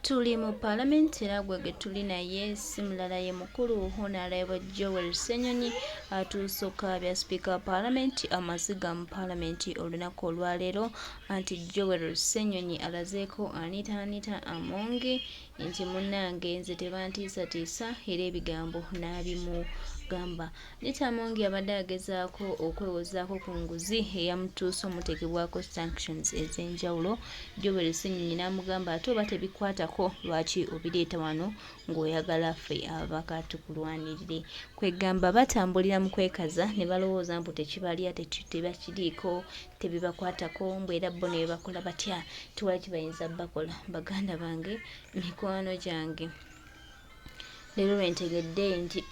Tuli mu palamenti era gwe ge tuli naye si mulala ye mukulu Honarebo Joel Ssenyonyi atuuse okukaabya sipiika wa palamenti amaziga mu palamenti olunaku olwaleero anti Joel Ssenyonyi alazeeko Anita Anita Among nti munnange nze tebantiisatiisa era ebigambo n'abimugamba. Anita Among abadde agezaako okwewozaako ku nguzi eyamutuusa omuteekebwako sanctions ez'enjawulo Joel Ssenyonyi n'amugamba ate oba tebikwatako lwaki obireeta wano ng'oyagala ffe ababaka tukulwanirire. Kwegamba batambulira mu kwekaza ne balowooza mbu tekibalya tebakiriiko tebibakwatako mbu era bo ne bakola batya tewali kibayinza bakola. Baganda bange mikwano gyange leero lwe ntegedde nti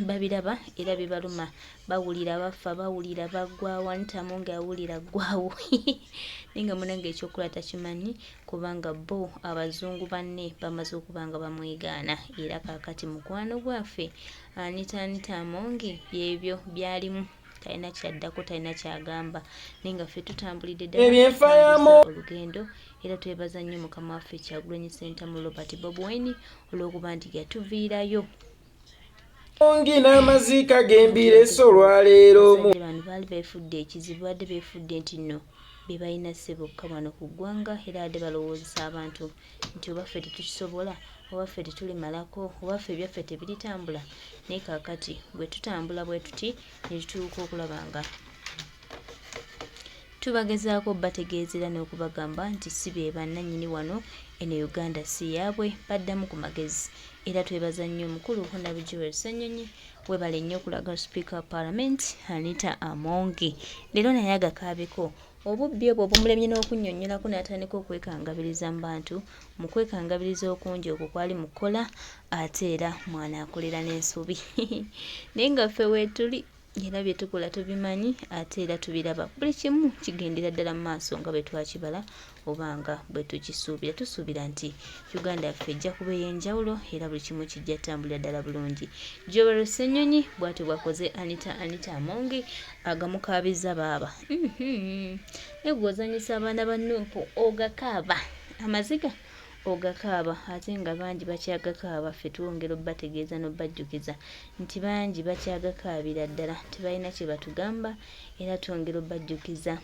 babiraba era bibaluma bawulira bafa bawulira baggwawo anitamu nga awulira aggwawo naye nga munange ekyokukola takimanyi kubanga bo abazungu banne bamaze okuba nga bamwegaana era kaakati mukwano gwaffe Anita Anita Amongi byebyo byalimu talina kyaddako talina kyagamba naye nga ffe tutambulidde ddala olugendo era twebaza nnyo mukama waffe Kyagulanyi Ssentamu Robert Bob Wine olw'okuba nti yatuviirayo ongi n'amaziika g'embireese olwaleero bano baali beefudde ekizibu badde beefudde nti nno be balina sse bokka wano ku ggwanga era adde balowoozesa abantu nti oba ffe tetukisobola oba ffe tetulimalako oba ffe ebyaffe tebiritambula naye kaakati bwe tutambula bwe tuti ne tutuuka okulaba nga Tubagezaako obategeeza era n'okubagamba nti si be bannannyini wano, eno Uganda si yaabwe, baddamu ku magezi. Era twebaza nnyo omukulu Hon. Joel Ssenyonyi, webale nnyo okulaga Sipiika wa Palamenti Anita Amongi leero naye agakaabeko. Obubbi obwo bumulemye n'okunnyonnyolako n'atandika okwekangabiriza mu bantu, mu kwekangabiriza okungi okwo kwali mu kukola ate era mwanaakolera n'ensobi. Naye nga ffe weetuli. Era bye tukola tubimanyi ate era tubiraba. Buli kimu kigendera ddala mu maaso nga bwe twakibala oba nga bwe tukisuubira. Tusuubira nti Uganda yaffe ejja kuba ey'enjawulo era buli kimu kijja tambulira ddala bulungi. Joel Ssenyonyi bw'atyo bw'akoze Anita Anita Amongi agamukaabizza baaba. Naye gwe ozannyisa abaana ba Nup ogakaaba amaziga ogakaaba ate nga bangi bakyagakaaba ffe twongera obategeeza n'obajjukiza nti bangi bakyagakaabira ddala tebalina kyebatugamba era twongera obajjukiza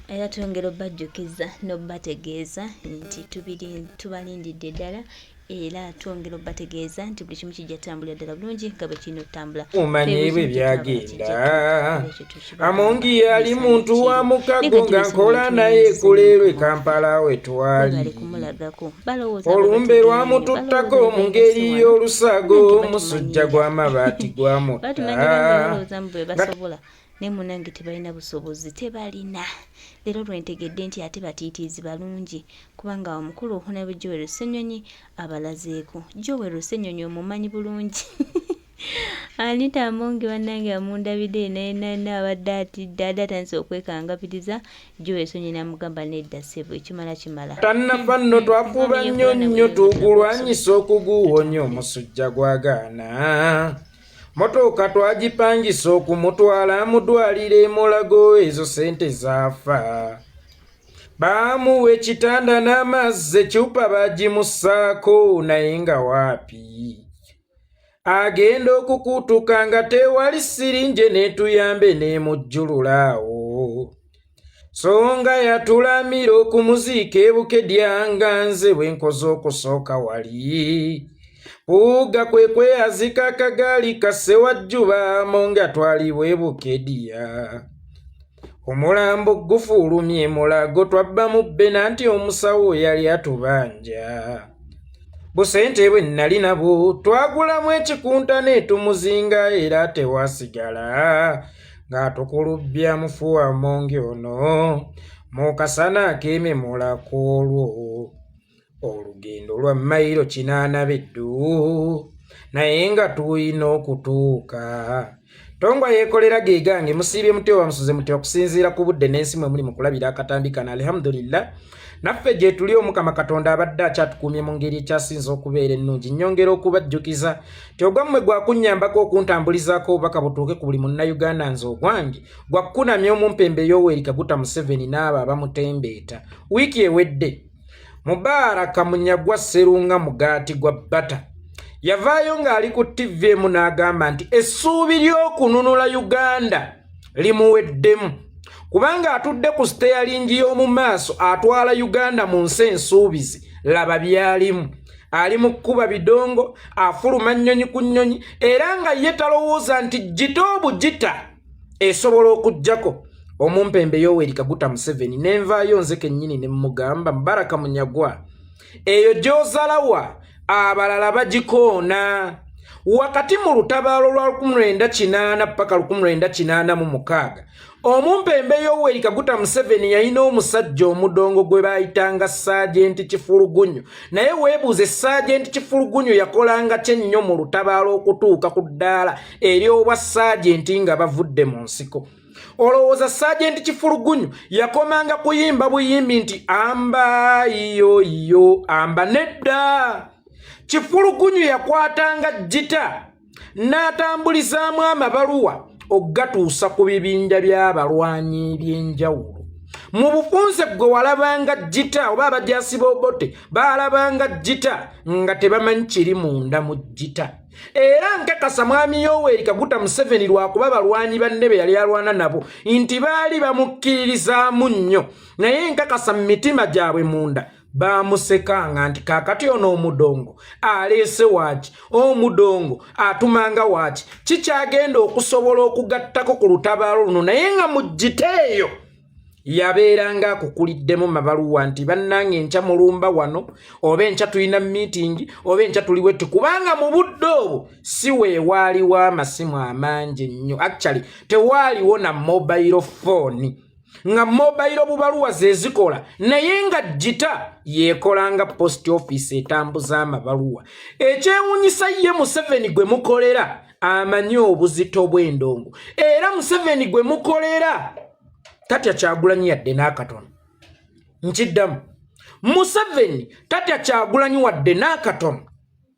era twongera obajjukiza n'obategeeza nti tubalindidde ddala era twongera obategeeza nti buli kimu kijja tambulira ddala bulungi nga bwe kirina okutambula. Omanye bwe byagenda. Amongi yali muntu wa mukago nga nkola naye kuleerwe Kampala we twali. Olumbe lwamututtako mu ngeri y'olusago omusujja gw'amabaati gwamutta. Naye munange tebalina busobozi tebalina leero lwentegedde nti ate batiitiizi balungi kubanga omukulu Honorable Joel Ssenyonyi abalazeeko Joel Ssenyonyi omumanyi bulungi Anita Amongi bannange amundabidde nayenana abadde atidde adde atandise okwekangabiriza Joel Ssenyonyi namugamba nedda ssebo ekimala kimala. Tannafa nno twafuba nnyo nnyo tugulwanyise okuguwonya omusujja gwagaana. Motooka twagipangisa okumutwala mu ddwaliro e Mulago ezo ssente zaafa. Baamuwa ekitanda n'amazzi ekyupa baagimussaako naye nga waapi. Agenda okukuutuka nga tewali sirinje n'etuyambe n'emujjulula awo. So nga yatulamira okumuziika e Bukedya nga nze bwe nkoze okusooka wali. Puuga kwe kweyazika akagaali ka Ssewajjuba Amongi atwalibwe e Bukedya. Omulambo gufuulumye Mulago twabba mubbe nanti omusawo yali atubanja. Busente bwe nnali nabwo twagulamu ekikunta n'etumuzinga era tewasigala. Ng'atukulubbya mufu Amongi ono mu kasana ak'emimula kw'olwo olugendo lwa mayiro kinaana biddu naye nga tulina okutuuka tongwa yeekolera ge gange musiibye mutya oba musuze mutya okusinziira ku budde n'ensi mwe muli mu kulabira akatambi kano alhamdulillah Naffe gyetuli, Omukama Katonda abadde akyatukuumye mu ngeri ekyasinze okubeera ennungi. Nnyongera okubajjukiza nti ogwammwe gwakunnyambako okuntambulizaako obubaka butuuke ku buli Munnayuganda. Nze ogwange gwakkunamya omumpembe Yoweri Kaguta Museveni n'abo abamutembeeta. Wiiki ewedde Mubaraka Munyagwa Sserunga Mugaati gwa Bbata yavaayo ng'ali ku ttivi emu n'agamba nti essuubi ly'okununula Uganda limuweddemu kubanga atudde ku siteyalingi y'omu maaso atwala Uganda mu nsi ensuubizi. Laba byalimu, ali mu kkuba bidongo, afuluma nnyonyi ku nnyonyi, era nga ye talowooza nti gita obugita esobola okuggyako omumpembe Yoweri Kaguta Museveni. Nenvaayo nze kennyini ne mmugamba, Mubaraka Munyagwa, eyo gy'ozalawa abalala bagikoona. Wakati mu lutabaalo lwa 1980 paka 1986, omumpembe Yoweri Kaguta Museveni yalina omusajja omudongo gwe baayitanga Saajenti Kifulugunyu. Naye weebuuze, Saajenti Kifulugunyu yakolanga kyennyo mu lutabaalo okutuuka ku ddaala ery'obwa saajenti nga bavudde mu nsiko? Olowooza Saajenti Kifulugunyu yakomanga kuyimba buyimbi nti amba iyo iyo amba? Nedda, Kifulugunyu yakwatanga gita n'atambulizaamu amabaluwa okugatuusa ku bibinja by'abalwanyi eby'enjawulo. Mu bufunze gwe walabanga gita oba abajaasi b'Obote baalabanga gita nga tebamanyi kiri munda mu gita. Era nkakasa mwami Yoweri Kaguta Museveni, lwakuba balwanyi banne be yali alwana nabo nti baali bamukkiririzaamu nnyo, naye nkakasa mu mitima gyabwe munda baamusekanga nti kaakati ono omudongo aleese waaki, omudongo atumanga waaki, kikyagenda okusobola okugattako ku lutabaalo luno. Naye nga mu gita eyo yabeeranga akukuliddemu mabaluwa nti bannange, enkya mulumba wano, oba enkya tulina miitingi, oba enkya tuli wetti, kubanga mu budde obwo si weewaaliwo amasimu amangi ennyo. Actually tewaaliwo na mobile phone, nga mobile bubaluwa ze zikola, naye nga gita yeekolanga post office etambuza amabaluwa. Ekyewunyisa, ye Museveni gwe mukolera amanyi obuzito bw'endongo, era Museveni gwe mukolera tatya Kyagulanyi yadde n'akatono. Nkiddamu, Museveni tatya Kyagulanyi wadde n'akatono,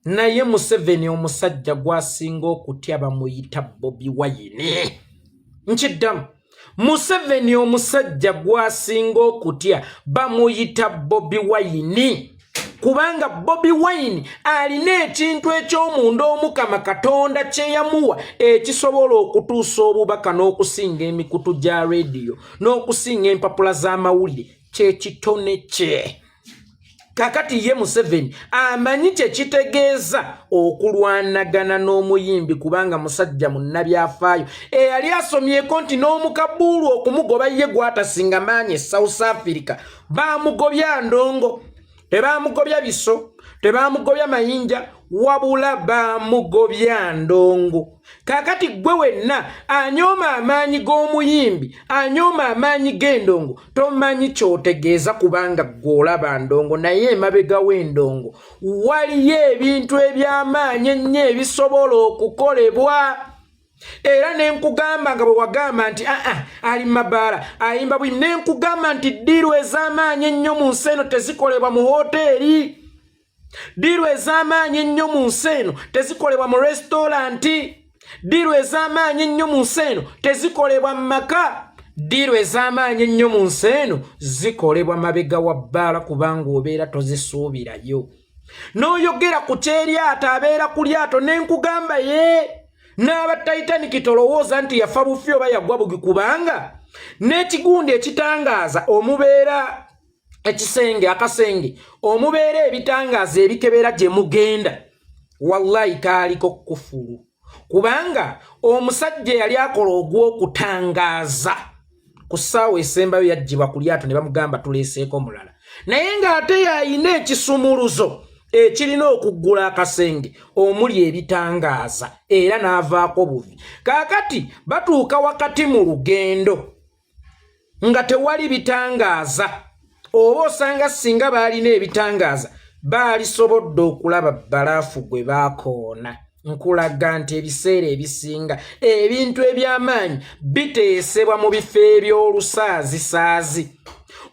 naye Museveni omusajja gw'asinga okutya bamuyita Bobi Wine. Nkiddamu, Museveni omusajja gw'asinga okutya bamuyita Bobi Wine, kubanga Bobi Wine alina ekintu eky'omunda Omukama Katonda kye yamuwa ekisobola okutuusa obubaka n'okusinga emikutu gya rediyo n'okusinga empapula z'amawulire, kyekitone kye. Kakati ye Museveni amanyi kyekitegeeza okulwanagana n'omuyimbi, kubanga musajja munnabyafaayo eyali asomyeko nti n'omukabuulu okumugoba ye gwatasinga maanyi e South Africa bamugobya ndongo, tebamugobya biso, tebamugobya mayinja, wabula bamugobya ndongo. Kakati gwe wenna anyooma amaanyi g'omuyimbi, anyooma amaanyi g'endongo, tomanyi kyotegeeza, kubanga gwe olaba ndongo, naye emabega w'endongo waliyo ebintu eby'amaanyi ennyo ebisobola okukolebwa. Era nenkugamba nga bwe wagamba nti aa ali mabaala ayimba bwi, nenkugamba nti deal ez'amaanyi ennyo mu nsi eno tezikolebwa mu hoteeri, deal ez'amaanyi ennyo mu nsi eno tezikolebwa mu restaurant, deal ez'amaanyi ennyo mu nsi eno tezikolebwa mu maka, deal ez'amaanyi ennyo mu nsi eno zikolebwa mabega wa bbaala, kubanga obeera tozisuubirayo. N'oyogera ku kyeryato, abeera ku lyato, nenkugamba ye n'aba Titanic tolowooza nti yafa bufi oba yagwa bugi, kubanga n'ekigundi ekitangaaza omubeera ekisenge, akasenge omubeera ebitangaaza ebikebera gye mugenda, wallayi kaaliko kufulu, kubanga omusajja eyali akola ogw'okutangaaza ku ssaawa esembayo yaggyibwa ku lyato ne bamugamba tuleeseeko omulala, naye ng'ate yayina ekisumuluzo ekirina okuggula akasenge omuli ebitangaaza, era n'avaako buvi. Kaakati batuuka wakati mu lugendo nga tewali bitangaaza, oba osanga singa baalina ebitangaaza baalisobodde okulaba bbalaafu gwe baakoona. Nkulaga nti ebiseera ebisinga ebintu eby'amaanyi biteesebwa mu bifo eby'olusaazisaazi.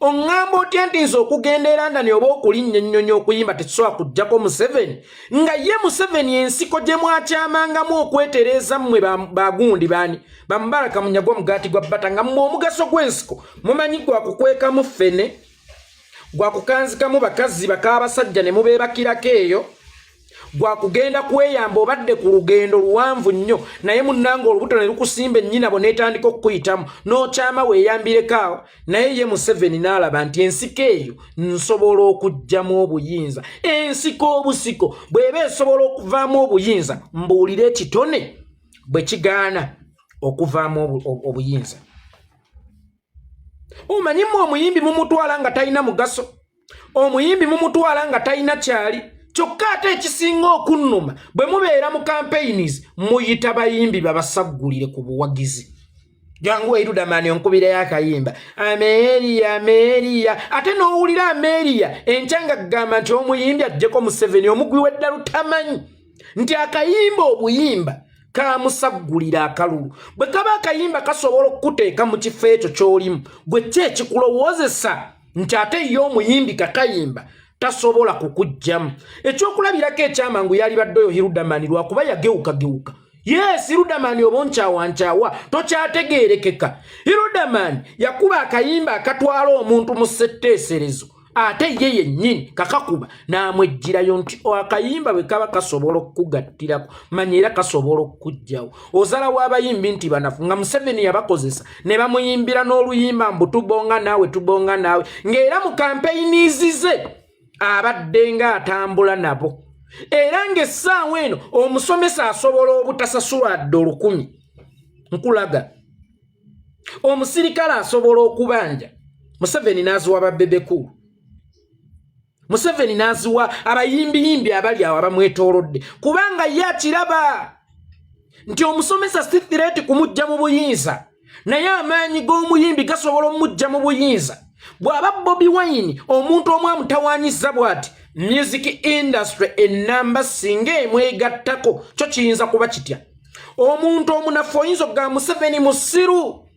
Oŋŋamba otya nti nze okugenda e London oba okulinnya ennyonyi okuyimba tekisobola kuggyako Museveni, nga ye Museveni ensiko gye mwakyamangamu okwetereeza mmwe bagundi baani bamubaraka munyagwa omugaati gwa bbata, nga mmwe omugaso gw'ensiko mumanyi gwa kukwekamu ffene, gwa kukanzikamu bakazi bakaabasajja ne mubeebakirako eyo, gwa kugenda kweyamba obadde ku lugendo luwanvu nnyo naye munnanga olubuto ne lukusimba ennyinabo n'etandika okukuyitamu n'okyama weeyambireko awo. Naye ye Museveni n'alaba nti ensiko eyo nsobola okuggyamu obuyinza. Ensiko obusiko bw'eba esobola okuvaamu obuyinza, mbuulire ekitone bwe kigaana okuvaamu obuyinza. Omanyi mmwe omuyimbi mumutwala nga talina mugaso, omuyimbi mumutwala nga talina kyali. Kyokka ate ekisinga okunnuma, bwe mubeera mu campaigns muyita bayimbi babasaggulire ku buwagizi. Jangu Erudamani onkubirayo akayimba Ameria Ameria, ate n'owulira Ameria enkya nga kugamba nti omuyimbi aggyeko Museveni. Omugwi w'eddalu tamanyi nti akayimba obuyimba kamusaggulira akalulu. Bwe kaba akayimba kasobola okukuteeka mu kifo ekyo ky'olimu, gwe ki ekikulowoozesa nti ate ye omuyimbi kakayimba tasobola kukuggyamu? Ekyokulabirako ekyamangu yalibadde oyo Hirudamani, lwakuba yagewukagewuka. Yes, Hirudamani oba onkyawankyawa tokyategeerekeka. Hirudamani yakuba akayimba akatwala omuntu mu ssetteeserezo, ate ye yennyini kakakuba n'amwejjirayo nti akayimba bwe kaba kasobola okukugattirako, manya era kasobola okukuggyawo. Ozala w'abayimbi nti banafu, nga Museveni yabakozesa ne bamuyimbira n'oluyimba mbu tubonga naawe, tubonga naawe, ng'era mu campaigns ze abadde ng'atambula nabo. Era ng'essaawa eno omusomesa asobola obutasasulwa adde 1000, nkulaga omusirikale asobola okubanja, Museveni n'aziwa ba Bebe Cool, Museveni n'aziwa abayimbiyimbi abali awo abamwetoolodde, kubanga ye akiraba nti omusomesa si threat kumujja mu buyinza, naye amaanyi g'omuyimbi gasobola omujja mu buyinza. Bw'aba Bobi Wine omuntu omu amutawaanyiza bw'ati, music industry enamba singa emwegattako kyo kiyinza kuba kitya? Omuntu omunafu oyinza okugamba Museveni musiru,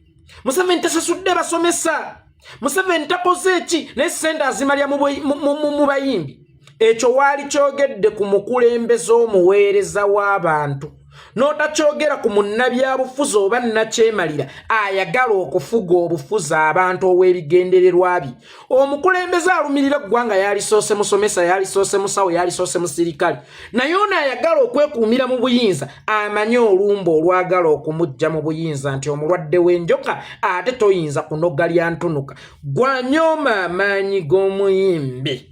Museveni tasasudde basomesa, Museveni takoze eki, naye sente azimalya mu bayimbi. Ekyo waali kyogedde ku mukulembeze omuweereza w'abantu, n'otakyogera ku munnabyabufuzi oba nnakyemalira ayagala okufuga obufuzi abantu ow'ebigendererwa bye. Omukulembeze alumirira eggwanga yalisoose musomesa, yalisoose musawo, yalisoose musirikale, naye ono ayagala okwekuumira mu buyinza amanyi olumba olwagala okumujja mu buyinza nti omulwadde w'enjoka ate toyinza kunoga lya ntunuka. Gwanyooma amaanyi g'omuyimbi.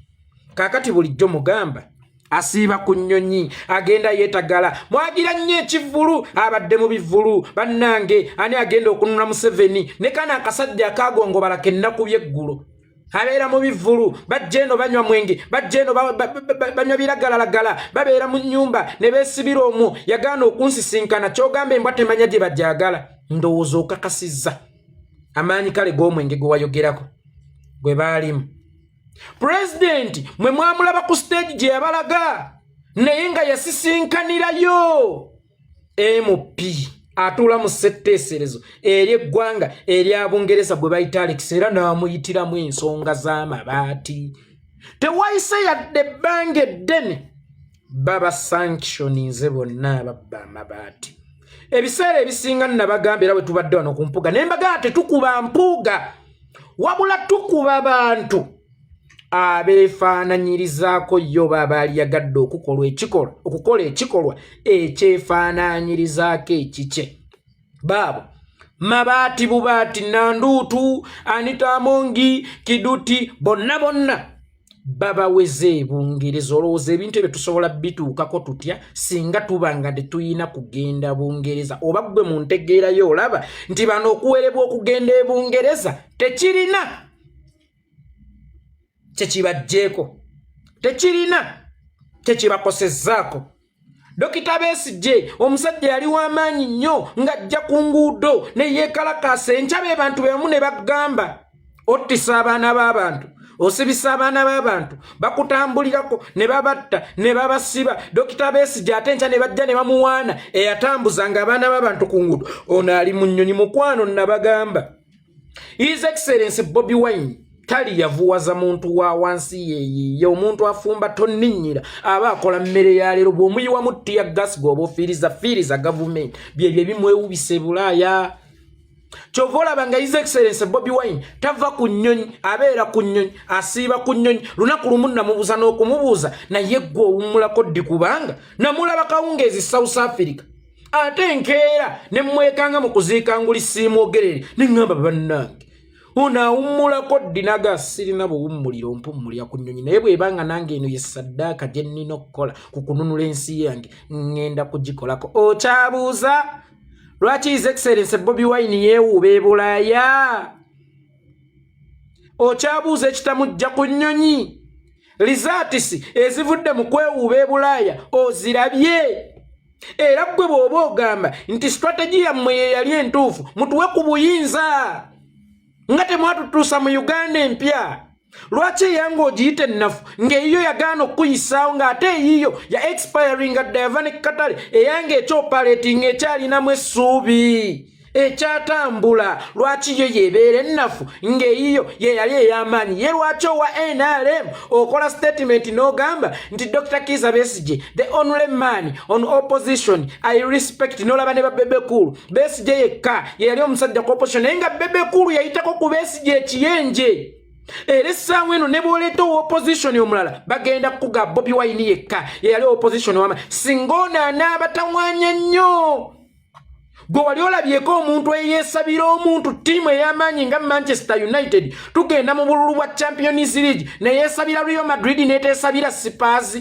Kaakati bulijjo mugamba asiiba ku nnyonyi agenda yeetagala, mwagira nnyo ekivvulu, abadde mu bivvulu. Bannange, ani agenda okununa Museveni ne kano akasajja akagongobala kennaku byeggulo abeera mu bivvulu? Bajja eno banywa mwenge, bajja eno banywa biragalalagala, babeera mu nnyumba ne beesibira omwo. Yagaana okunsisinkana, kyogamba embwa temanya gye bajagala. Ndowooza okakasizza amaanyi kale g'omwenge gwe wayogerako gwe baalimu. Pulezidenti mwe mwamulaba ku stage gye yabalaga, naye nga yasisinkanirayo MP atuula mu ssetteeserezo eri eggwanga erya Bungereza gwe bayita Alex, era n'amuyitiramu ensonga z'amabaati. Tewayise yadde ebbanga eddene, baba sanctioninze bonna ababba amabaati. Ebiseera ebisinga nabagamba, era bwe tubadde wano ku mpuga naye mbagamba, tetukuba mpuuga, wabula tukuba bantu abeefaananyirizaako yo oba abaaliyagadde okukola ekikolwa, okukola ekikolwa ekyefaanaanyirizaako ekikye. Baabo mabaati bubaati, Nanduutu, Anita Amongi, Kiduti, bonna bonna babaweze Ebungereza. Olowooza ebintu ebyo tusobola bituukako tutya singa tuba nga tetuyina kugenda Bungereza? Oba ggwe mu ntegeerayo olaba nti bano okuwerebwa okugenda Ebungereza tekirina kyekibajjeeko, tekirina kyekibakosezzaako? Dokita Besigye omusajja yali w'amaanyi nnyo ng'ajja ku nguudo ne yeekalakaasa, enkya be bantu bebamu ne bagamba ottisa abaana b'abantu, osibisa abaana b'abantu, bakutambulirako ne babatta ne babasiba. Dokita Besigye ate enkya ne bajja ne bamuwaana eyatambuzanga abaana b'abantu ku nguudo, ono ali mu nnyonyi. Mukwano, nabagamba His Excellence Bobi Wine. Taliyavuwaza muntu wa wansi yeyiye. Omuntu afumba tonninnyira aba akola mmere ya leero. Bw'omuyiwamu tear gas, gweoba ofiiriza fiiriza gavumenti. Byebyo ebimwewubisa ebulaaya. Kyova olaba nga His Excellence Bobi Wine tava ku nnyonyi, abeera ku nnyonyi, asiiba ku nnyonyi. Lunaku lumu namubuuza n'okumubuuza, naye ggwe owummulako ddi? Kubanga namulaba kawungeezi South Africa, ate enkeera ne mmwekanga mu kuziika nguli siimwogerere, ne ŋŋamba, bannange, ono awummulako ddi? Naga sirina buwummuliro, mpummulira ku nnyonyi. Naye bw'ebanga nange eno ye saddaaka gye nnina okukola ku kununula ensi yange, ŋŋenda kugikolako. Okyabuuza lwaki His Excellence Bobi Wine yeewuuba e Bulaaya? Okyabuuza ekitamujja ku nnyonyi? Results ezivudde mu kwewuuba e Bulaaya ozirabye. Era ggwe bw'oba ogamba nti strategy yammwe ye yali entuufu, mutuwe ku buyinza nga temwatutuusa mu Uganda empya. Lwaki eyange ogiyita ennafu ng'eyiyo yagaana okukuyisaawo, ng'ate eyiyo ya expiringa dda, yava ne katale, eyange ekyoperatinga, ekyalinamu essuubi, ekyatambula? Lwaki yo yebeera ennafu ng'eyiyo ye yali ey'amaanyi? Ye lwaki owa NRM okola statement n'ogamba nti Dr Kiza Besigye, the only man on opposition I respect, n'olaba ne ba Bebe Cool, Besigye yekka ye yali omusajja ku opposition, naye nga Bebe Cool yayitako ku Besigye ekiyenje? Era essaawa eno ne bw'oleeta owa opposition omulala, bagenda kukuga Bobi Wine yekka ye yali opposition wama. Singa ono anaabatawaanya nnyo, gwe wali olabyeko omuntu eyeesabira omuntu ttiimu ey'amaanyi nga Manchester United, tugenda mu bululu bwa Champions League, neyeesabira Real Madrid, neteesabira Spurs,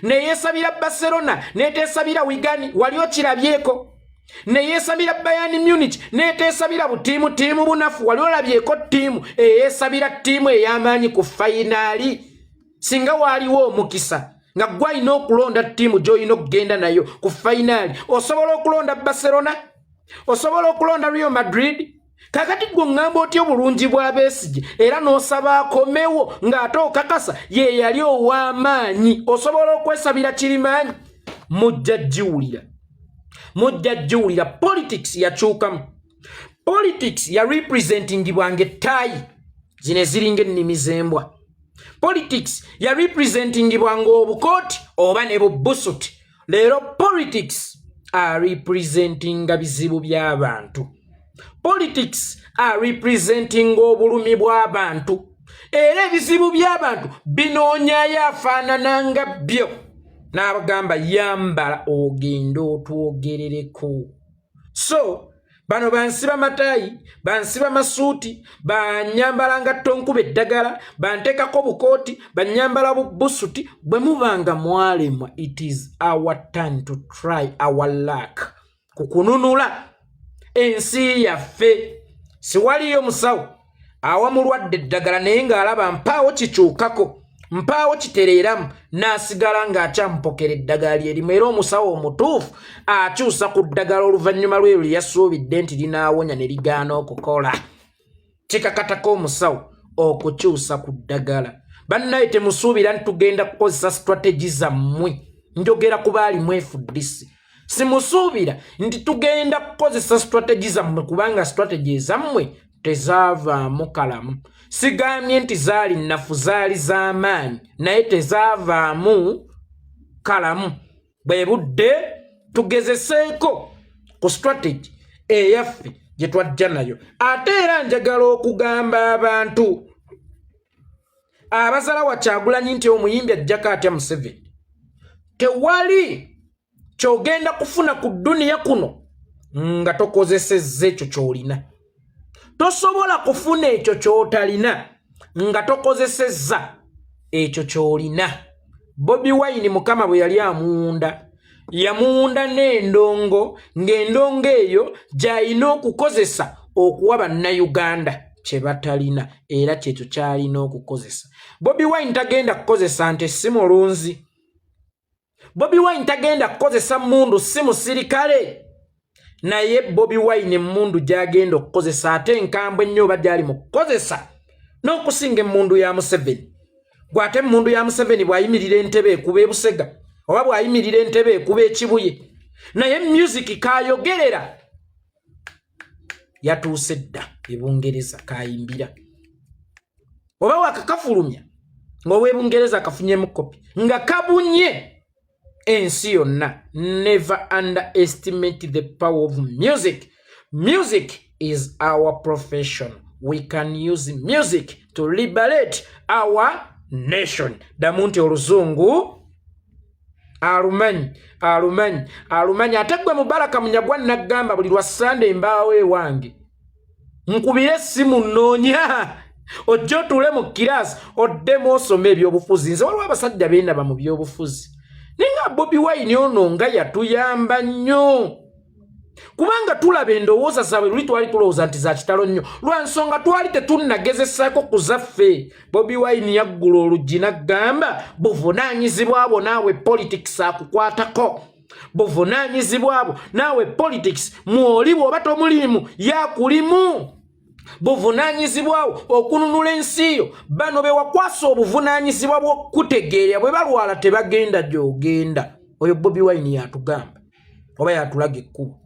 neyeesabira Barcelona, neteesabira Wigan? Wali okirabyeko? Neyeesabira Bayern Munich, neteesabira butiimu tiimu bunafu? Wali olabyeko ttiimu eyeesabira ttiimu ey'amaanyi ku final? Singa waaliwo omukisa nga gwe alina okulonda ttiimu gy'olina okugenda nayo ku final, osobola okulonda Barcelona, osobola okulonda Real Madrid. Kakati gwe oŋŋamba otya obulungi bwa Besigye era n'osaba akomewo ng'ate okakasa ye yali ow'amaanyi? Osobola okwesabira kirimaanyi? Mujja giwulira, mujja giwulira. Politics yakyukamu. Politics ya representingibwanga ettaayi zino eziringa ennimi z'embwa. Politics ya representingibwanga obukooti oba ne bubusuti. Leero politics arepresentinga bizibu by'abantu. Politics arepresentinga obulumi bw'abantu, era ebizibu by'abantu binoonyayo afaanana nga byo n'abagamba, yambala ogende otwogerereko. So bano bansiba mataayi, bansiba masuuti, banyambala nga tonkuba eddagala, banteekako bukooti, banyambala bubusuti. Bwe mubanga mwalemwa, it is our turn to try our luck ku kununula ensi yaffe. Siwaliyo musawo awa mulwadde eddagala naye ng'alaba mpaawo kikyukako, mpaawo kitereeramu, n'asigala ng'akyamupokera eddagala lyerimu. Era omusawo omutuufu akyusa ku ddagala oluvannyuma lwero lye yasuubidde nti linaawonya ne ligaana okukola. Kikakatako omusawo okukyusa ku ddagala. Bannaye, temusuubira nti tugenda kukozesa strategy zammwe. Njogera ku baali mu FDC. Simusuubira nti tugenda kukozesa strategy zammwe, kubanga strategy ezammwe tezaavaamu kalamu. Sigambye nti zaali nnafu, zaali z'amaanyi, naye tezaavaamu kalamu. Bwe budde tugezeseeko ku strategy eyaffe gye twajja nayo. Ate era njagala okugamba abantu abazala wa Kyagulanyi nti omuyimbi ajjako atya Museveni? Tewali kyogenda kufuna ku dduniya kuno nga tokozesezza ekyo ky'olina. Tosobola kufuna ekyo ky'otalina nga tokozesezza ekyo ky'olina. Bobi Wine, Mukama bwe yali amuwunda, yamuwunda n'endongo, ng'endongo eyo gy'alina okukozesa okuwa Bannayuganda kye batalina, era kyekyo ky'alina okukozesa. Bobi Wine tagenda kukozesa nte, si mulunzi. Bobi Wine tagenda kukozesa mundu, si musirikale. Naye Bobi Wine emmundu gy'agenda okukozesa, ate enkambwe ennyo, oba gy'ali mu kukozesa n'okusinga emmundu ya Museveni. Gw'ate emmundu ya Museveni bw'ayimirira entebe ekuba ebusega, oba bw'ayimirira entebe ekuba ekibuye. Naye music kayogerera yatuuse dda ebungereza, kayimbira. Oba wakakafulumya ng'ow'ebungereza akafunyemu kopi nga kabunye ensi yonna. Never underestimate the power of music. Music is our profession. We can use music to liberate our nation. Ddamu nti oluzungu alumanyi, alumanyi, alumanyi. Ate gwe Mubaraka Munyagwa, naggamba buli lwa Sande embaawo ewange, nkubire essimu, nnoonya ojja otuule mu kiraasi oddemu osome ebyobufuzi. Nze waliwo abasajja beendaba mu byobufuzi, naye nga Bobi Wine ono nga yatuyamba nnyo, kubanga tulaba endowooza zaabwe. Luli twali tulowooza nti za kitalo nnyo lwa nsonga twali tetunnagezesaako ku zaffe. Bobi Wine yaggula oluggi n'aggamba, buvunaanyizibwa bwo naawe, politics akukwatako, buvunaanyizibwa bwo naawe, politics mwoli bw'oba tomuliimu yakulimu, buvunaanyizibwawo okununula ensi yo. Bano be wakwasa obuvunaanyizibwa bw'okutegeerera, bwe balwala tebagenda gy'ogenda. Oyo Bobi Wine yatugamba oba yatulaga ekkubo.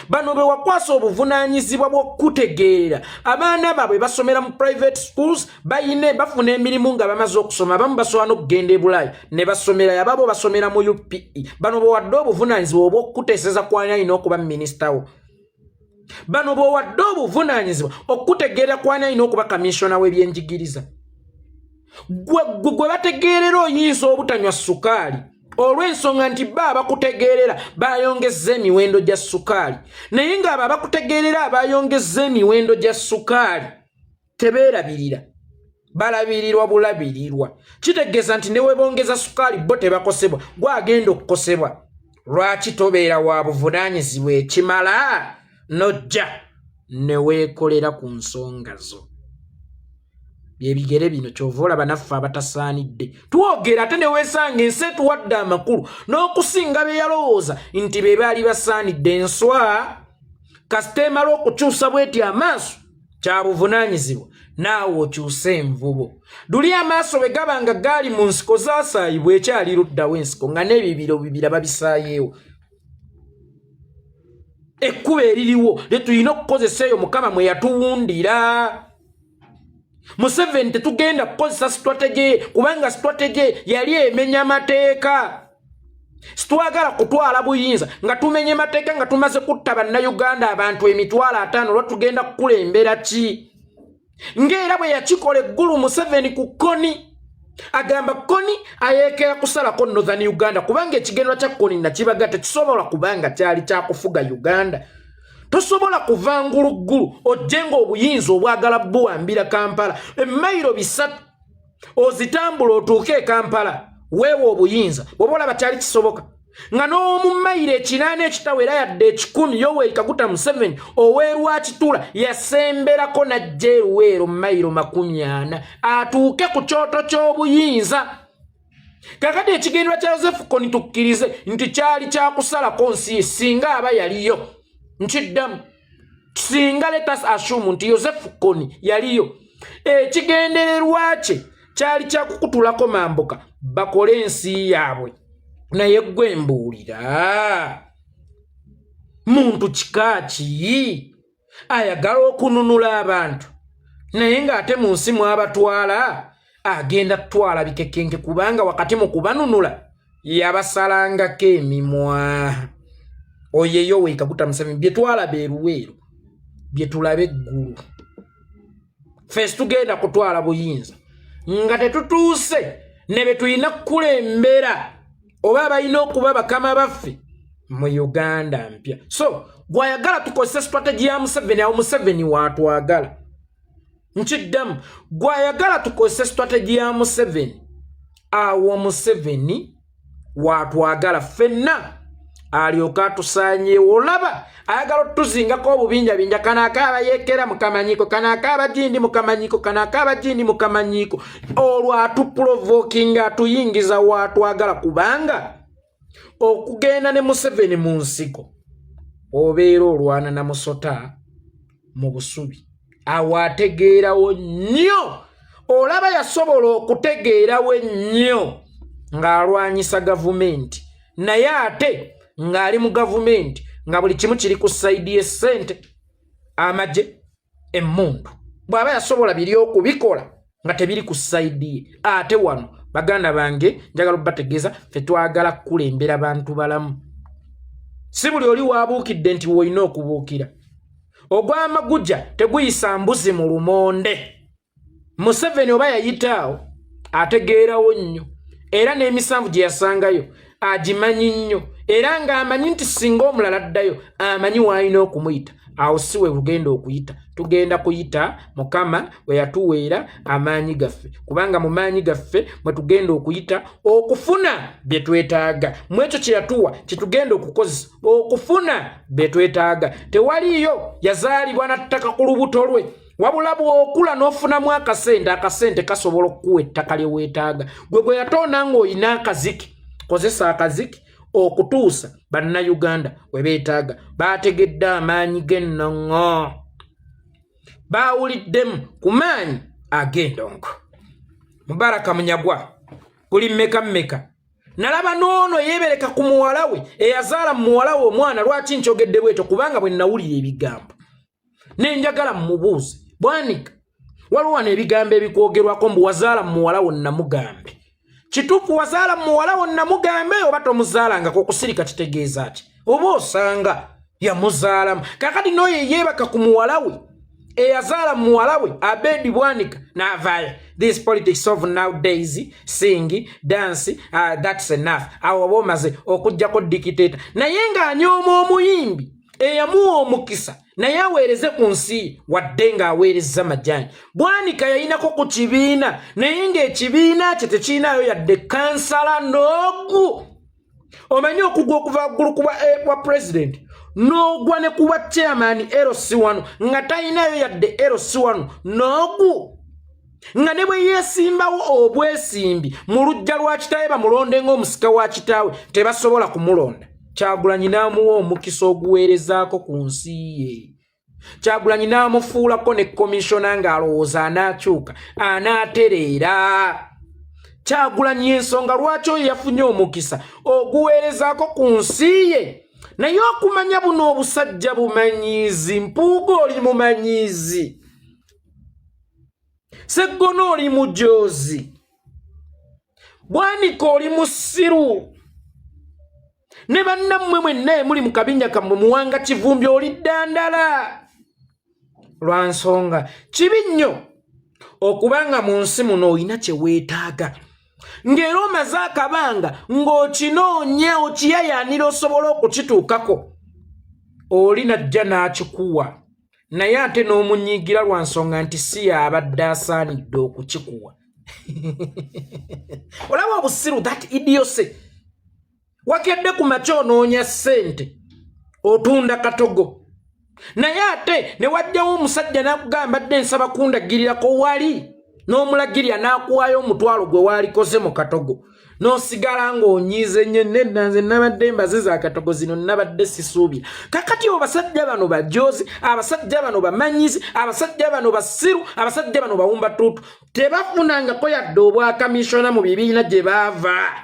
Bano be wakwasa obuvunaanyizibwa bw'okutegeerera, abaana baabwe basomera mu private schools, bayine bafuna emirimu nga bamaze okusoma, abamu basobola n'okugenda e Bulaaya ne basomerayo, ababo basomera mu UPE. Bano bewadde obuvunaanyizibwa obw'okuteeseza kwani alina okuba minisita wo. Bano b'owadde obuvunaanyizibwa okutegeera kwani alina okuba kamishona w'ebyenjigiriza. Gwe gwe bategeerera oyinza obutanywa sukaali olw'ensonga nti ba abakutegeerera bayongezza emiwendo gya sukaali, naye ng'abo abakutegeerera abayongezza emiwendo gya sukaali tebeerabirira, balabirirwa bulabirirwa. Kitegeeza nti ne webongeza sukaali bo tebakosebwa, gwagenda okukosebwa. Lwaki tobeera wa buvunaanyizibwa ekimala nojja ne weekolera ku nsonga zo? Byebigere bino kyova olaba naffe abatasaanidde twogera, ate ne weesanga ensi etuwadde amakulu n'okusinga be yalowooza nti be baali basaanidde. Enswa kasita emala okukyusa bweti amaaso, kya buvunaanyizibwa naawe okyuse envubo. Luli amaaso bwe gaba nga gaali mu nsiko zaasaayibwa, ekyali luddawo ensiko nga n'ebibiro bibira babisaayeewo. Ekkubo eririwo lye tulina okukozesa eyo Mukama mwe yatuwundira. Museveni tetugenda kukozesa strategy ye, kubanga strategy yali emenya mateeka. Sitwagala kutwala buyinza nga tumenye mateeka, nga tumaze kutta Bannayuganda abantu 50,000. Olwa tugenda kukulembera ki? Ng'era bwe yakikola eggulu Museveni ku Koni, agamba Koni ayeekera kusalako Northern Uganda, kubanga ekigendwa kya Koni nakibaga tekisobola, kubanga kyali kyakufuga Uganda. Tosobola kuva nguluggulu ojje ng'obuyinza obwagala buwambira Kampala, emayiro 300 ozitambula otuuke e Kampala weewa obuyinza. Bw'oba olaba kyali kisoboka nga n'omu mayiro 80 ekitawera yadde 100, Yoweri Kaguta Museveni oweerwakitula yasemberako najja eruweero mayiro 40 atuuke ku kyoto ky'obuyinza. Kakati ekigendwa kya Yosefu Koni tukkirize nti kyali kyakusalako nsi ye singa aba yaliyo. Nkiddamu, singa, let us assume nti Yosefu Koni yaliyo, ekigendererwa kye kyali kyakukutulako mambuka bakole ensi yaabwe. Naye gwe mbuulira, muntu kika ki ayagala okununula abantu naye ng'ate mu nsi mwabatwala agenda tutwala bikekenke, kubanga wakati mu kubanunula yabasalangako emimwa? Oyo Yoweri Kaguta Museveni bye twalaba eruweero bye tulaba eggulu. Ffe tugenda kutwala buyinza nga tetutuuse ne be tulina kukulembera oba abalina okuba bakama baffe mu Uganda mpya. So gwayagala tukozese strategy ya Museveni, awo Museveni watwagala. Nkiddamu, gwayagala tukozese strategy ya Museveni, awo Museveni watwagala ffenna alyoke atusaanyeewo. Olaba ayagala otuzingako obubinjabinja, kano akaabayeekera mukamanyiiko, kano akaabagindi mukamanyiiko, kano akaabagindi mukamanyiiko. Olwo atuprovokinga, atuyingiza watwagala, kubanga okugenda ne Museveni mu nsiko obeera olwana na musota mu busubi. Awo ategeerawo nnyo. Olaba yasobola okutegeerawo ennyo ng'alwanyisa gavumenti, naye ate ng'ali mu gavumenti nga buli kimu kiri ku side y'essente, amagye, emmundu. Bw'aba yasobola biri okubikola Nga tebiri ku side ye. Ate wano, baganda bange, njagala obategeeza, ffe twagala kukulembera bantu balamu. Si buli oli waabuukidde nti woolina okubuukira. Ogw'amaguja teguyisa mbuzi mu lumonde. Museveni oba yayitaawo, ategeerawo nnyo, era n'emisanvu gye yasangayo agimanyi nnyo, era ng'amanyi nti singa omulala addayo, amanyi w'alina okumuyita. Awo si we tugenda okuyita. Tugenda kuyita Mukama we yatuweera amaanyi gaffe, kubanga mu maanyi gaffe mwe tugenda okuyita okufuna bye twetaaga. Mu ekyo kye yatuwa kye tugenda okukozesa okufuna bye twetaaga. Tewaliyo yazaalibwa na ttaka ku lubuto lwe, wabula bw'okula n'ofunamu akasente, akasente kasobola okukuwa ettaka lye weetaaga. Gwe gwe yatonda ng'olina akaziki, kozesa akaziki okutuusa Bannayuganda we beetaaga. Baategedde amaanyi g'ennongo, baawuliddemu ku maanyi ag'endongo. Mubaraka Munyagwa, guli mmeka mmeka? Nalaba n'ono yeebereka ku muwala we eyazaala mu muwala we omwana. Lwaki nkyogedde bwetyo? Kubanga bwe nawulira ebigambo nenjagala mmubuuze. Bwanika, waliwo wano ebigambo ebikwogerwako mbu wazaala mu muwala wo Namugambe. Kituufu wazaala mu muwala wo Namugambe oba tomuzaalangako? Okusirika kitegeeza ki? Oba osanga yamuzaalamu. Kakati n'oyo eyeebaka ku muwala we eyazaala muwala we, Abedi Bwanika, n'avaayo, "This politics of nowadays, sing, dance, that's enough." Awo oba omaze okugjako dictator, naye ng'anyooma omuyimbi eyamuwa omukisa naye aweereze ku nsi, wadde ng'aweereza majaani. Bwanika yayinako ku kibiina, naye ng'ekibiina kye tekirinaayo yadde kansala n'ogu. Omanyi okugwa okuva waggulu ku bwa president n'ogwa ne kuba chairman LC1, nga talinayo yadde LC1 n'ogu, nga ne bwe yeesimbawo obwesimbi mu luggya lwa kitaawe bamulonde ng'omusika wa kitaawe, tebasobola kumulonda. Kyagulanyi n'amuwa omukisa oguweerezaako ku nsi ye. Kyagulanyi n'amufuulako ne commissioner, ng'alowooza anaakyuka, anaatereera. Kyagulanyi ensonga lwaki oyo yafunye omukisa oguweerezaako ku nsi ye. Naye okumanya buno obusajja bumanyiizi. Mpuuga, oli mumanyiizi. Seggona, oli mujoozi. Bwanika, oli musiru. Ne bannammwe mwenna emuli mu kabinja kammwe, Muwanga Kivumbi, oli ddandala. Lwa nsonga kibi nnyo okubanga mu nsi muno olina kye weetaaga, ng'era omaze akabanga ng'okinoonya, okiyayaanira osobola okukituukako, oli najja n'akikuwa, naye ate n'omunyiigira lwa nsonga nti si y'abadde asaanidde okukikuwa. Olaba obusiru, that idiocy. Wakedde ku makya onoonya ssente, otunda katogo, naye ate ne wajjawo omusajja n'akugamba, "Mbadde nsaba kundagirirako wali," n'omulagirira n'akuwaayo 500 gwe waalikoze mu katogo, n'osigala ng'onyiize nnyo. Nedda, nze nabadde mbaziza akatogo, zino nabadde sisuubira. Kakati abasajja bano bajozi, abasajja bano bamanyizi, abasajja bano basiru, abasajja bano bawumba tuutu, tebafunangako yadde obwakamishona mu bibiina gye baava.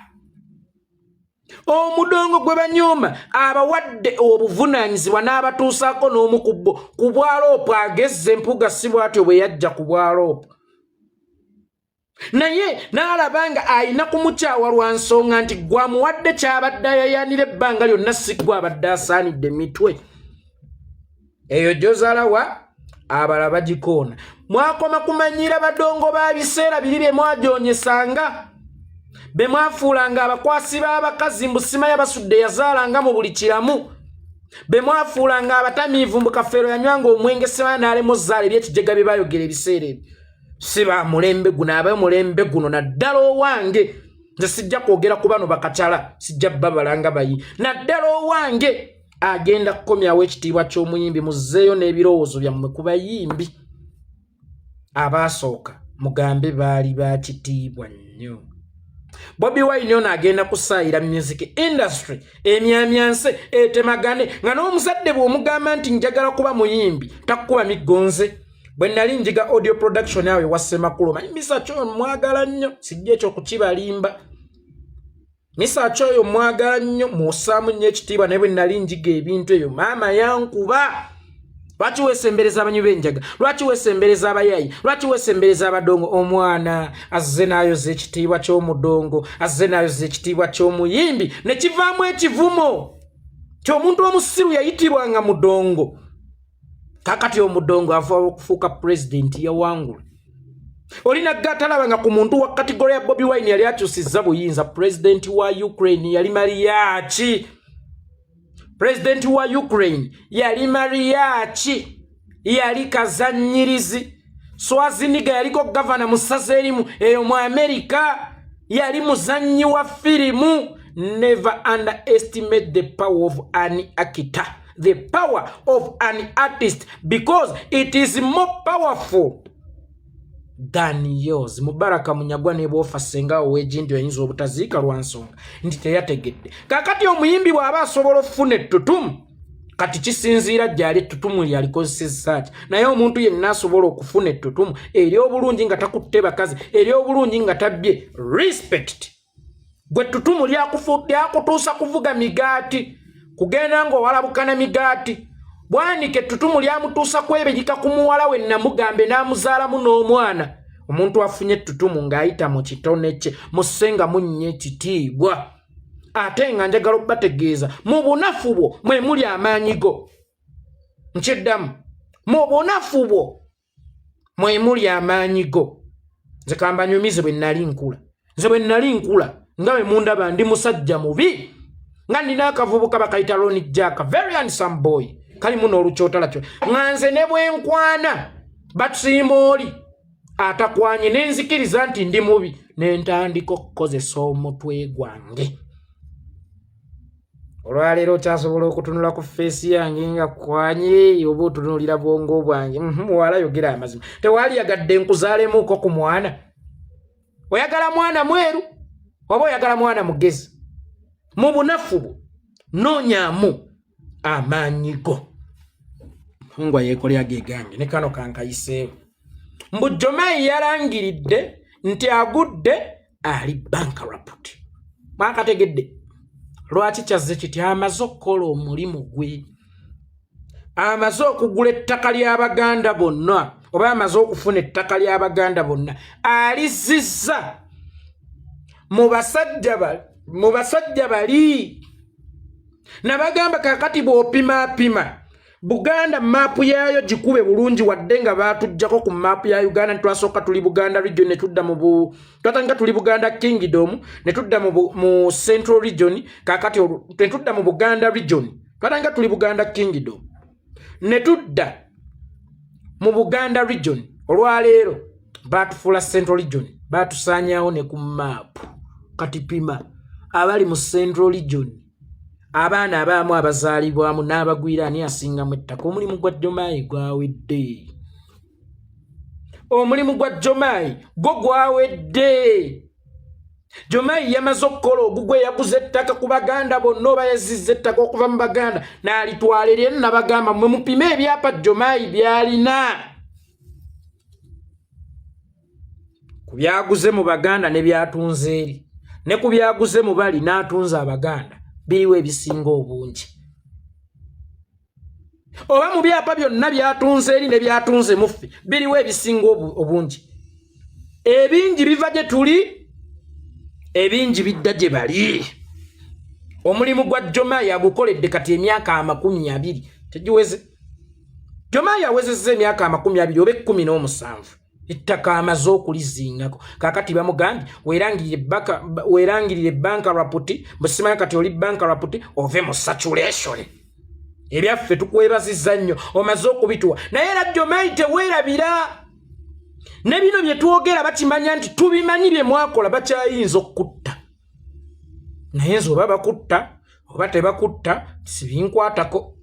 Omudongo gwe banyooma abawadde obuvunaanyizibwa n'abatuusaako n'omu ku bo ku bwaloopu. Agezza Empuuga si bw'atyo bwe yajja ku bwaloopu, naye n'alaba nga ayina kumukyawa lwa nsonga nti gwamuwadde kyabadde ayayaanira ebbanga lyonna, si gwe abadde asaanidde. Emitwe eyo gyozalawa, abalala bagikoona. Mwakoma kumanyira badongo ba biseera biri bye mwajoonyesanga, be mwafuulanga abakwasi b'abakazi, mbu simanya Basudde yazaalanga mu buli kiramu, be mwafuulanga abatamiivu, mbu Kafeero yanywanga omwenge simanya n'alema ozaala. Ebyekijega bye bayogera ebiseera ebyo si ba mulembe guno. Ab'omulembe guno, naddala owange, nze sijja kwogera ku bano bakacyala, sijja babalanga bayi, naddala owange agenda kukomyawo ekitiibwa ky'omuyimbi. Muzzeeyo n'ebirowoozo byammwe ku bayimbi abaasooka, mugambe baali ba kitiibwa nnyo. Bobi Wine ono agenda kusaayira music industry emyamyanse etemagane, nga n'omuzadde bw'omugamba nti njagala kuba muyimbi, takkuba miggonze. Bwe nali njiga audio production awo ewa Ssemakulu, manyi Misaki oyo mwagala nnyo, sijja ekyo kukibalimba, Misaki oyo mwagala nnyo, mwosaamu nnyo ekitiibwa. Naye bwe nali njiga ebintu ebyo, maama yankuba. Lwaki wesembereza abanywi b'enjaga? Lwaki wesembereza abayayi? Lwaki wesembereza abadongo? Omwana azze n'ayoza ekitiibwa ky'omudongo, azze n'ayoza ekitiibwa ky'omuyimbi, ne kivaamu ekivumo ky'omuntu omusiru yayitibwanga mudongo. Kakati omudongo ava okufuuka pulezidenti, yawangula. Olina gatalabanga ku muntu wa category ya Bobi Wine yali akyusizza buyinza. Pulezidenti wa Ukraine yali mariachi. Pulezidenti wa Ukraine yali mariachi, yali kazanyirizi. Swaziniga yaliko gavana mu ssaza erimu eyo mu Amerika, yali muzannyi wa firimu. Never underestimate the power of an actor, the power of an artist, because it is more powerful than yours. Mubaraka Munyagwa, ne bwofa, senga ow'egindi oyinza obutaziika lwa nsonga nti teyategedde. Kakati omuyimbi bw'aba asobola okufuna ettutumu, kati kisinziira gyali ettutumu lyalikozesezza ki. Naye omuntu yenna asobola okufuna ettutumu ery'obulungi nga takutte bakazi, ery'obulungi nga tabbye, respect. Gwe ttutumu lyakutuusa kuvuga migaati, kugenda ng'owalabukana migaati. Bwanika ettutumu lyamutuusa kweberika ku muwala we Namugambe, n'amuzaalamu n'omwana. Omuntu afunye ettutumu ng'ayita mu kitone kye, musse nga munnya ekitiibwa. Ate nga njagala okubategeeza, mu bunafu bwo mwe muli amaanyi go. Nkiddamu, mu bunafu bwo mwe muli amaanyi go. Nze kambanyumize bwe nali nkula. Nze bwe nali nkula, nga bwe mundaba, ndi musajja mubi, nga nina akavubuka bakayita Roni Jack, very handsome boy, kalimu n'olukyotala kyo, nga nze ne bwenkwana batusiima oli atakwanye, nenzikiriza nti ndi mubi, ne ntandika okukozesa omutwe gwange. Olwaleero okyasobola okutunula ku face yange nga kwanye, oba otunuulira bwongo bwange? Muwala, yogera amazima, tewali yagadde nkuzaalemuuko ku mwana. Oyagala mwana mweru oba oyagala mwana mugezi? Mu bunafu bwo noonyaamu amaanyi go. Ngwa yeekolera gegange ne kano kankayiseewo. Mbu Jomayi yalangiridde nti agudde, ali bankrupt. Mwakategedde lwaki kyazze kiti? Amaze okukola omulimu gwe, amaze okugula ettaka ly'Abaganda bonna, oba amaze okufuna ettaka ly'Abaganda bonna, alizizza mu basajja bali. Nabagamba, kakati bw'opimaapima Buganda, maapu yaayo gikube bulungi, wadde nga baatuggyako ku maapu ya Uganda. Ntwasooka tuli Buganda region, ne tudda mu twatandika tuli Buganda Kingdom, ne tudda mu Central Region, kakati ne tudda mu Buganda region. Twatandika tuli Buganda Kingdom, ne tudda mu Buganda region. Olwaleero baatufuula Central Region, baatusaanyaawo ne ku maapu. Kati pima abali mu Central Region, abaana abaamu abazaalibwamu n'abagwira, ani asingamu ettaka? Omulimu gwa Jomayi gwawedde. Omulimu gwa Jomayi gwo gwawedde. Jomayi yamaze okukola ogugwe, yaguza ettaka ku Baganda bonna, oba yazizza ettaka okuva mu Baganda n'alitwala eri. Eno nabagamba, mwe mupime ebyapa Jomayi byalina ku byaguze mu Baganda ne byatunze eri, ne ku byaguze mu bali n'atunze Abaganda, biriwo ebisinga obungi? Oba mu byapa byonna byatunze eri ne byatunze muffe, biriwo ebisinga obungi? Ebingi biva gye tuli, ebingi bidda gye bali. Omulimu gwa Jomayi agukoledde kati emyaka 20 tegiweze. Jomayi awezezza emyaka 20 oba 17, ettaka amaze okulizingako. Kakati bamugambye, weerangirire bankrupt, bwesimanya kati oli bankrupt, ove mu saturation. Ebyaffe tukwebazizza nnyo, omaze okubituwa. Naye era Jomayi, teweerabira ne bino bye twogera. Bakimanya nti tubimanyi bye mwakola, bakyayinza okukutta. Naye nze oba bakutta oba tebakutta, sibinkwatako,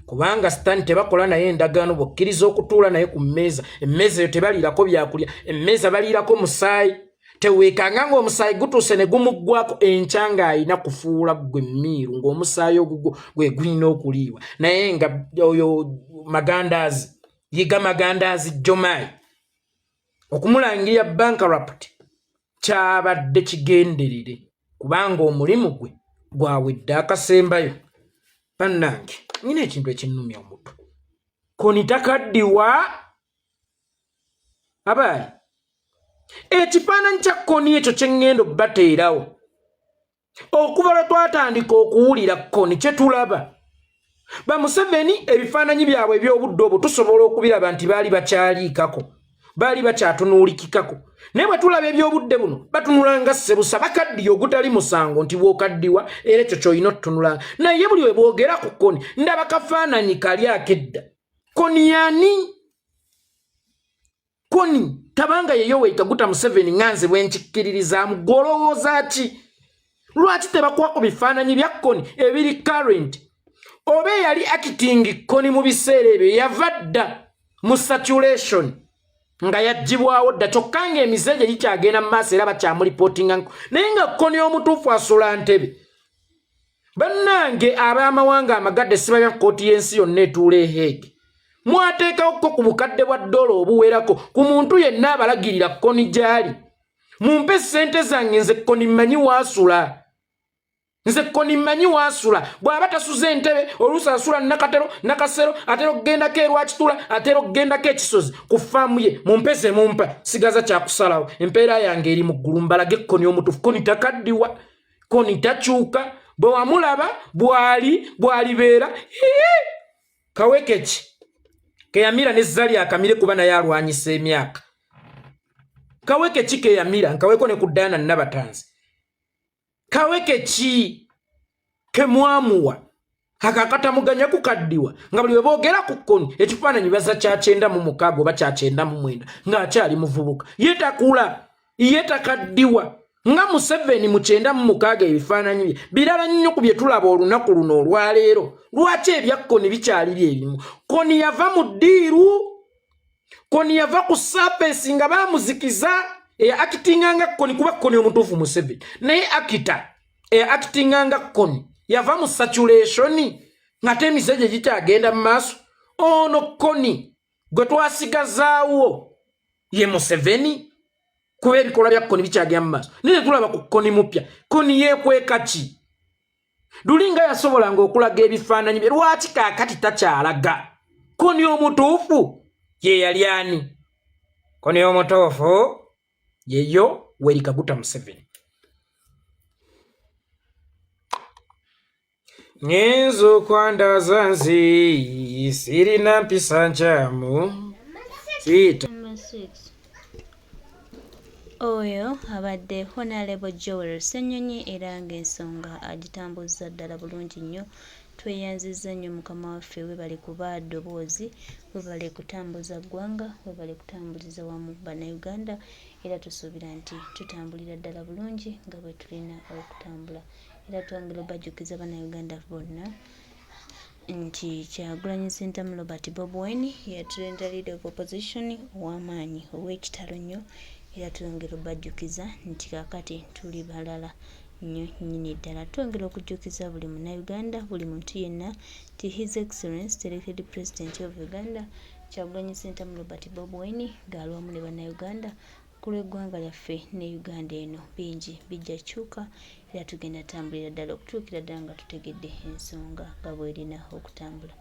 kubanga Sitaani tebakola naye endagaano. Bw'okkiriza okutuula naye ku mmeeza, emmeeza eyo tebaliirako byakulya, emmeeza baliirako musaayi. Teweekanga ng'omusaayi gutuuse ne gumuggwako enkya, ng'ayina kufuula ggwe mmiiru, ng'omusaayi ogugwo gwe gulina okuliibwa. Naye nga oyo Magandaazi, Yiga Magandaazi Jomayi, okumulangirira bankrupt kyabadde kigenderere, kubanga omulimu gwe gwawedde. Akasembayo, bannange, nina ekintu ekinnumya omutwe. Kony takaddiwa abaali ekifaananyi kya Kony ekyo kye ŋŋenda obbateerawo okuva lwe twatandika okuwulira Kony kye tulaba Bamuseveni ebifaananyi byabwe eby'obudde obwo tusobola okubiraba nti baali bakyaliikako baali bakyatunuulikikako naye bwe tulaba eby'obudde buno batunula nga ssebusa bakaddiye ogutali musango nti bw'okaddiwa era ekyo ky'olina otutunulanga naye buli we boogera ku Kony ndaba kafaananyi kali akedda Kony yani Kony tabanga ye Yoweri Kaguta Museveni nga nze bwe nkikkiririzaamu ggwe olowooza ki lwaki tebakuwa ku bifaananyi bya Kony ebiri current oba eyali acting Kony mu biseera ebyo yava dda mu saturation nga yaggibwawo dda kyokka ng'emize gye gikyagenda mu maaso era bakyamulipootinga naye nga Kony omutuufu asula ntebe Bannange ab'amawanga amagadde sibanya kkooti y'ensi yonna etuula e Hague mwateekawo ko ku bukadde bwa ddoola obuwerako ku muntu yenna abalagirira Kony gy'ali. Mumpe ssente zange nze Kony mmanyi waasula. Nze Kony mmanyi waasula. Bw'aba tasuze Entebbe oluusi asula Nakatero, Nakasero, atera okugendako e Rwakitula, atera okugendako e Kisozi ku ffaamu ye. Mumpe ze mumpa sigaza kyakusalawo. Empeera yange eri mu ggulu mbalage Kony omutuufu. Kony takaddiwa. Kony takyuka bwe wamulaba bwali bwalibeera kaweke ki keyamira ne zali akamire kuba naye alwanyisa emyaka kaweke ki keyamira nkaweko ne ku Diana Nabatanzi kaweke ki kemwamuwa akakatamuganya kukaddiwa nga buli weboogera ku Kony ekifaananyi baza kya 96 oba kya 99 ng'akyali muvubuka ye takula ye takaddiwa nga Museveni mu 96 ebifaananyi bye birala nnyo ku bye tulaba olunaku luno olwaleero. Lwaki ebya Kony bikyali byebimu? Kony yava mu ddiiru, Kony yava ku surface nga bamuzikiza eya actinga nga Kony kuba Kony omutuufu Museveni naye actor eya actinga nga Kony yava mu saturation ng'ate emize gye gikyagenda mu maaso. Ono Kony gwe twasigazaawo ye Museveni kuba ebikolwa bya Kony bikyagenda mu maaso naye tetulaba ku Kony mupya. Kony yeekweka ki? Luli nga yasobolanga okulaga ebifaananyi bye, lwaki kaakati takyalaga? Kony omutuufu ye yali ani? Kony omutuufu ye Yoweri Kaguta Museveni. Ngenze okwandaza nze sirina mpisa nkyamu siita. Number 6. Oyo abadde Honorable Joel Ssenyonyi era ng'ensonga agitambuzza ddala bulungi nnyo. Tweyanzizza nnyo mukama waffe webale kuba ddoboozi, webale kutambuza ggwanga, webale kutambuliza wamu Bannayuganda era tusuubira nti tutambulira ddala bulungi nga bwe tulina okutambula. Era twongera obajjukiza Bannayuganda bonna nti Kyagulanyi Ssentamu Robert Bobi Wine ye the leader of opposition ow'amaanyi ow'ekitalo nnyo era twongera obajjukiza nti kaakati tuli balala nnyo nnyini ddala. Twongera okujjukiza buli Munnayuganda, buli muntu yenna nti His Excellence the elected President of Uganda Kyagulanyi Ssentamu Robert Bobi Wine ng'ali wamu ne Bannayuganda ku lw'eggwanga lyaffe ne Uganda eno bingi bijja kyuka era tugenda tambulira ddala okutuukira ddala nga tutegedde ensonga nga bw'erina okutambula.